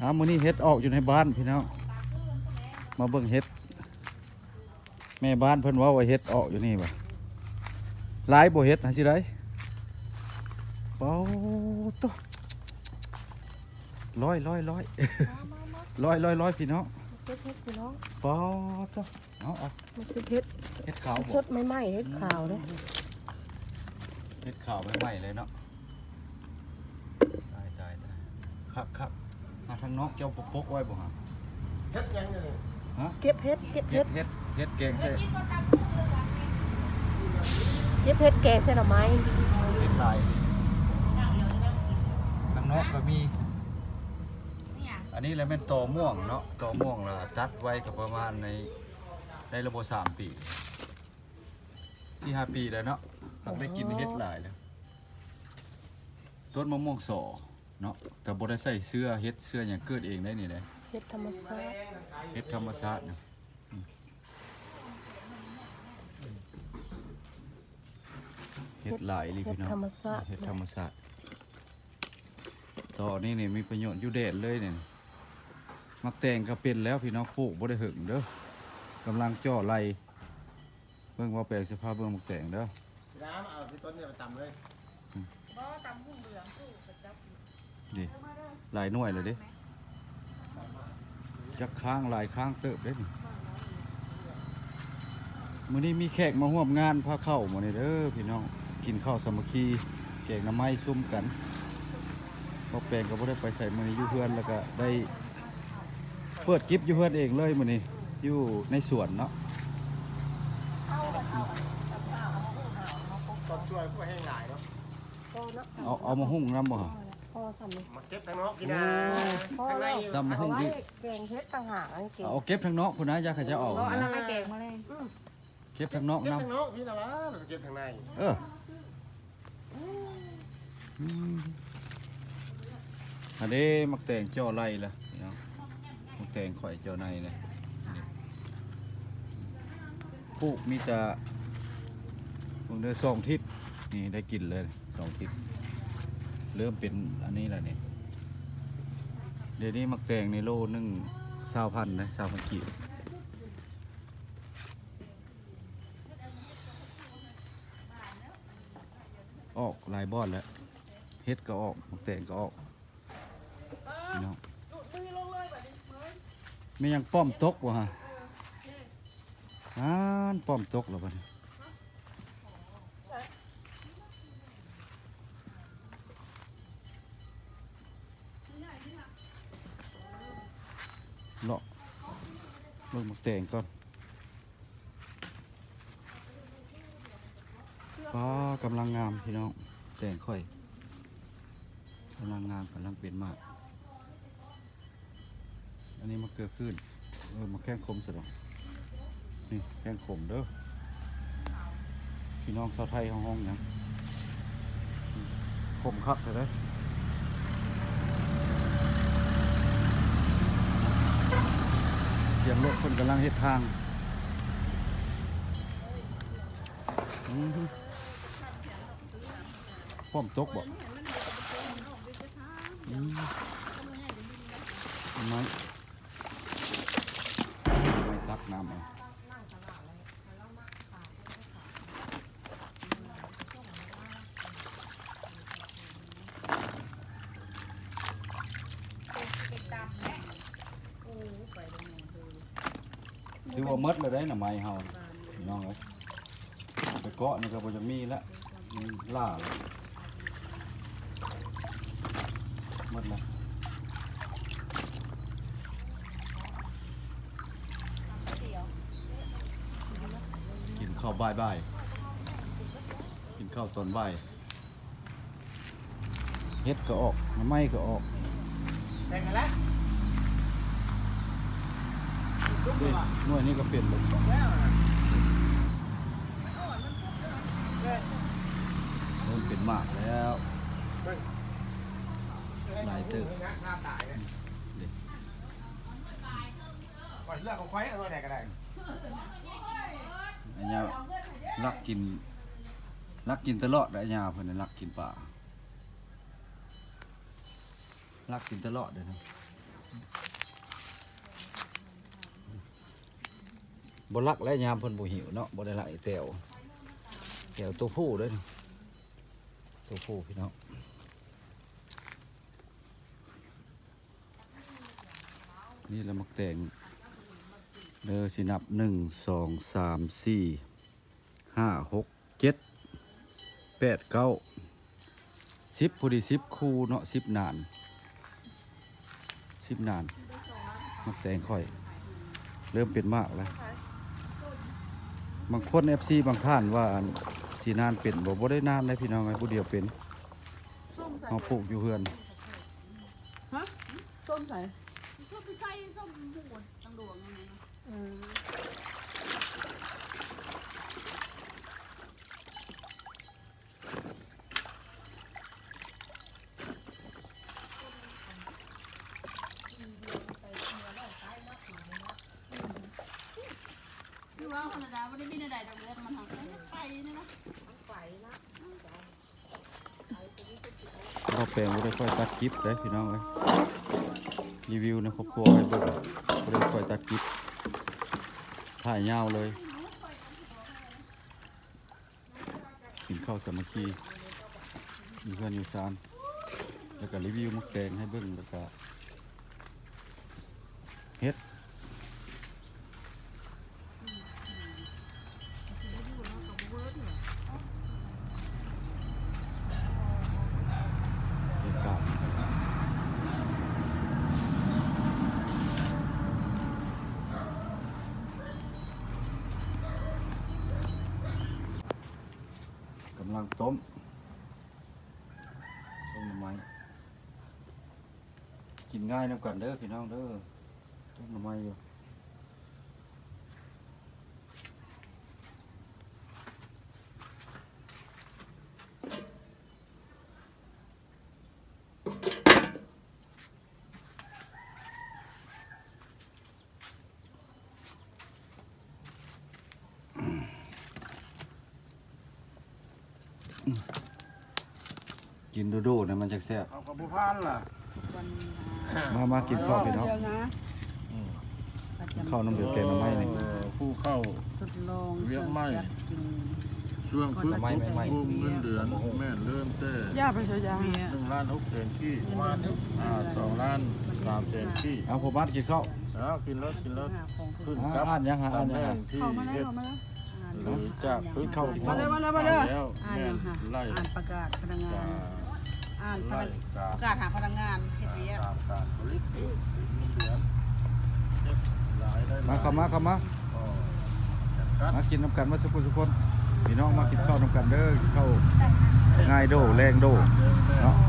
ອ້າວ ມື້ນີ້ເຫັດອອກຢູ່ໃນບ້ານພີ່ນ້ອງ ມາເບິ່ງເຫັດ ແມ່ບ້ານເພິ່ນເວົ້າວ່າເຫັດອອກຢູ່ນີ້ວ່າ ຫຼາຍບໍ່ເຫັດຫັ້ນຊິໄດ້ ປາດໂທ້ ຮ້ອຍ ຮ້ອຍ ຮ້ອຍ ມາ ມາ ມາ ຮ້ອຍ ຮ້ອຍ ຮ້ອຍ ພີ່ນ້ອງ ເກັບເຫັດພີ່ນ້ອງ ປາດໂທ້ ເອົາ ເອົາ ມາເກັບເຫັດ ເຫັດຂາວບໍ່ ສົດໆ ໃໝ່ໆ ເຫັດຂາວເດ້ ເຫັດຂາວໃໝ່ໆ ເລີຍເນາະ ຕາຍ ຕາຍ ຕາຍ ຄັກໆ ມາທາງນອກເຈົ້າປົກໆ ໄວ້ບໍ່ຫະ ເຫັດຫຍັງນີ້ ຮະ ເກັບເຫັດ ເກັບເຫັດ ເຫັດ ເຫັດແກງໃສ່ ເກັບເຫັດແກງໃສ່ໜໍ່ໄມ້ ເຫັດຫຼາຍ ທາງນອກກໍມີ ອັນນີ້ແຫຼະແມ່ນຕໍມ່ວງເນາະ ຕໍມ່ວງລະຕັດໄວ້ກໍປະມານໃນ ໄດ້ລະບໍ່ສາມປີ ສີ່ຫ້າປີແລ້ວເນາະ ຫາກໄດ້ກິນເຫັດຫຼາຍແລ້ວ ຕົ້ນມະມ່ວງສໍເນາະ ແຕ່ບໍ່ໄດ້ໃສ່ເຊື້ອເຫັດເຊື້ອຫຍັງ ເກີດເອງໄດ້ນີ້ເດ້ ເຫັດທຳມະຊາດ ເຫັດທຳມະຊາດນະ ອືມ ເຫັດຫຼາຍອີ່ຫຼີພີ່ນ້ອງ ເຫັດທຳມະຊາດ ເຫັດທຳມະຊາດ ຕໍນີ້ນີ້ມີປະໂຫຍດ ຢູ່ແດດເລີຍນີ້ ໝາກແຕງກໍເປັນແລ້ວພີ່ນ້ອງ ປູກບໍ່ໄດ້ເຫິງເດີ ກຳລັງຈໍ່ໄລ່ ເບິ່ງວ່າແປງຊິພາເບິ່ງໝາກແຕງເດີ ຊິໄດ້ເອົາທີ່ຕົ້ນນີ້ໄປຕຳເລີຍ ອືມ ບໍ່ ຕຳຫຸ່ງເຫຼືອງ ປູກໄປຈັບ ນີ້ ຫຼາຍໜ່ວຍແລ້ວເດ້ ຈັກຄ້າງ ຫຼາຍຄ້າງເຕີບເດ້ນີ້ ມື້ນີ້ມີແຂກມາຮ່ວມງານພາເຂົ້າມື້ນີ້ເດີພີ່ນ້ອງ ກິນເຂົ້າສາມັກຄີ ແກງໜໍ່ໄມ້ຊຸມກັນ ໝາກແຕງກໍບໍ່ໄດ້ໄປໃສມື້ນີ້ ຢູ່ເຮືອນ ແລ້ວກໍໄດ້ເປີດກິບຢູ່ເຮືອນເອງເລີຍມື້ນີ້ ຢູ່ໃນສວນເນາະ ຕອນຊ່ວຍກໍແຮງຫຼາຍເນາະ ພໍເນາະ ເອົາ ເອົາມາຫຸ່ງນຳບໍ່ຫະ ພໍສ່ຳນີ້ ມາເກັບທາງນອກພີ່ນາ ພໍແລ້ວ ຕຳມາຫຸ່ງອີກ ເອົາໄວ້ແກງເຫັດຕ່າງຫາກ ອັນນີ້ເກັບ ເອົາເກັບທາງນອກພຸ້ນນະ ຢາກໃຫ້ເຈົ້າເອົາ ເອົາອັນນັ້ນມາແກງມາເລີຍ ອືມ ເກັບທາງນອກນຳ ເກັບທາງນອກພີ່ນະ ວ່າເກັບທາງໃນ ເອີ ອືມ ອັນນີ້ໝາກແຕງຈໍ່ໄລ່ລະພີ່ນ້ອງ ໝາກແຕງຂ້ອຍຈໍ່ໃນລະ ປູກມີແຕ່ເບິ່ງເດີ ສອງທິດ ນີ້ໄດ້ກິນເລີຍ ສອງທິດ ເລີ່ມເປັນອັນນີ້ລະນີ້ ດຽວນີ້ໝາກແຕງນີ້ໂລໜຶ່ງ ຊາວພັນເດ້ ຊາວພັນກີບ ອອກຫຼາຍບ່ອນແລ້ວ ເຫັດກໍອອກ ໝາກແຕງກໍອອກ ພີ່ນ້ອງ ແມ່ນຫຍັງ ປ້ອມຕົກບໍ່ຫະ ອ່ານ ປ້ອມຕົກແລ້ວບັດນີ້ ເລາະເບິ່ງໝາກແຕງກ່ອນ. ປ້າ ກຳລັງງາມພີ່ນ້ອງ ແຕງຂ້ອຍ ກຳລັງງາມ ກຳລັງເປັນໝາກ. ອັນນີ້ໝາກເກືອຂືນ ເອີ ໝາກແຂ້ງຂົມຊະດອກ ນີ້ແຂ້ງຂົມເດີ ພີ່ນ້ອງຊາວໄທເຮົາຮ້ອງຫຍັງ? ຂົມຄັກແທ້ເດ້. ສຽງລົດເພິ່ນກຳລັງເຮັດທາງ. ອືມ ພ້ອມຕົກບໍ່? ອືມ ໄມ້ ໄມ້ຕັກນ້ຳເອົາ. ຖືວ່າໝົດແລ້ວເດ້ໜໍ່ໄມ້ເຮົາ ພີ່ນ້ອງເອີຍ. ໄປເກາະນີ້ກໍບໍ່ຈະມີແລ້ວ ມັນຫຼ້າແລ້ວ ໝົດແລ້ວ. ກິນເຂົ້າບ່າຍໆ ກິນເຂົ້າຕອນບ່າຍ. ເຫັດກໍອອກ ໜໍ່ໄມ້ກໍອອກ ແບ່ງກັນແລ້ວ. ເດ້ ໜ່ວຍນີ້ກໍເປັນແລ້ວ ເລີ່ມເປັນໝາກແລ້ວ ຫຼາຍເຕີບ. ເດ້ ຂ້ອຍເລືອກຂອງຂ້ອຍ ເອົາໜ່ວຍໃດກໍໄດ້. ອັນຍາລັກກິນ ລັກກິນຕະຫຼອດ ອັນຍາເພິ່ນລັກກິນປາ ລັກກິນຕະຫຼອດເດ້. ບໍ່ລັກແລ້ວ ຍາມເພິ່ນບໍ່ຫິວເນາະ ບໍ່ໄດ້ລັກອີແຕວ ແຕວໂຕຜູ້ເດ້ ໂຕຜູ້ພີ່ນ້ອງ. ນີ້ລະໝາກແຕງເດີ ຊິນັບ ໜຶ່ງ ສອງ ສາມ ສີ່ ຫ້າ ຫົກ ເຈັດ ແປດ ເກົ້າ ສິບ ພໍດີ ສິບຄູ່ເນາະ ສິບໜານ ສິບໜານ. ໝາກແຕງຂ້ອຍເລີ່ມເປັນໝາກແລ້ວ. ບາງຄົນ ເອັຟຊີ ບາງທ່ານວ່າ ອັນ ຊິໜານເປັນບໍ່? ບໍ່ໄດ້ໜານເດ້ພີ່ນ້ອງເອີຍ ຜູ້ດຽວເປັນ. ເຮົາປູກຢູ່ເຮືອນ. ຮະ? ສົ້ມໃສ? ສົ້ມໄປໃສ່ ສົ້ມໝູດຕັງດວງນັ້ນນະ. ເອີ. ຄືວ່າທຳມະດາບໍ່ໄດ້ມີແນວໃດດອກ ເລືອດມັນຫັ້ນໄປນີ້ນະ ໄປນະ. ເຮົາແປງບໍ່ໄດ້ຄ່ອຍຕັດກິບເດ້ພີ່ນ້ອງເອີຍ ຣີວິວໃນຄອບຄົວໃຫ້ເບິ່ງ ບໍ່ໄດ້ຄ່ອຍຕັດກິບ ຖ່າຍຍາວເລີຍ. ກິນເຂົ້າສາມັກຄີຢູ່ເຮືອນຢູ່ຊານ ແລ້ວກະຣີວິວໝາກແຕງໃຫ້ເບິ່ງ ແລ້ວກະ ເຮັດ ກຳລັງຕົ້ມ ຕົ້ມໜໍ່ໄມ້. ກິນງ່າຍນຳກັນເດີພີ່ນ້ອງເດີ ຕົ້ມໜໍ່ໄມ້ຢູ່. ກິນໂດໆ ນະ ມັນຈັ່ງແຊບ. ເອົາກະບໍ່ຜ່ານລະ. ມາ ມາກິນເຂົ້າພີ່ນ້ອງ. ອືມ ກິນເຂົ້ານຳເດີ ແກງໜໍ່ໄມ້ນີ້. ເອີ ຜູ້ເຂົ້າ ທົດລອງ ວຽກໃໝ່ ເຄື່ອງຈັກກິນ ຊ່ວງຝຶກອົບຮົມເງິນເດືອນ ແມ່ນເລີ່ມແຕ່ ຢ່າໄປຊະ ຢ່າ ໜຶ່ງລ້ານຫົກແສນກີບ ອ່າ ສອງລ້ານສາມແສນກີບ. ເອົາ ພໍ່ບ້ານກິນເຂົ້າ. ເອົາ ກິນເລີດ ກິນເລີດ. ຂຶ້ນກັບ ອ່ານຫຍັງຫາ ຕຳແໜ່ງທີ່ເຮັດ ຫຼືຈາກພື້ນຖານ ມາເດີ ມາເດີ ມາເດີ. ແມ່ນໄລ່ ອ່ານປະກາດພະນັກງານ ອ່ານປະກາດຫາພະນັກງານເຮັດວຽກ ຕາມການຜະລິດ ເງິນເດືອນ ເກັບລາຍໄດ້ຫຼາຍ. ມາ ເຂົ້າມາ ເຂົ້າມາ ມາກິນນຳກັນໝົດສູ່ຜູ້ສູ່ຄົນ. ພີ່ນ້ອງມາກິນເຂົ້ານຳກັນເດີ ກິນເຂົ້າງ່າຍໂດ ແລງໂດເນາະ.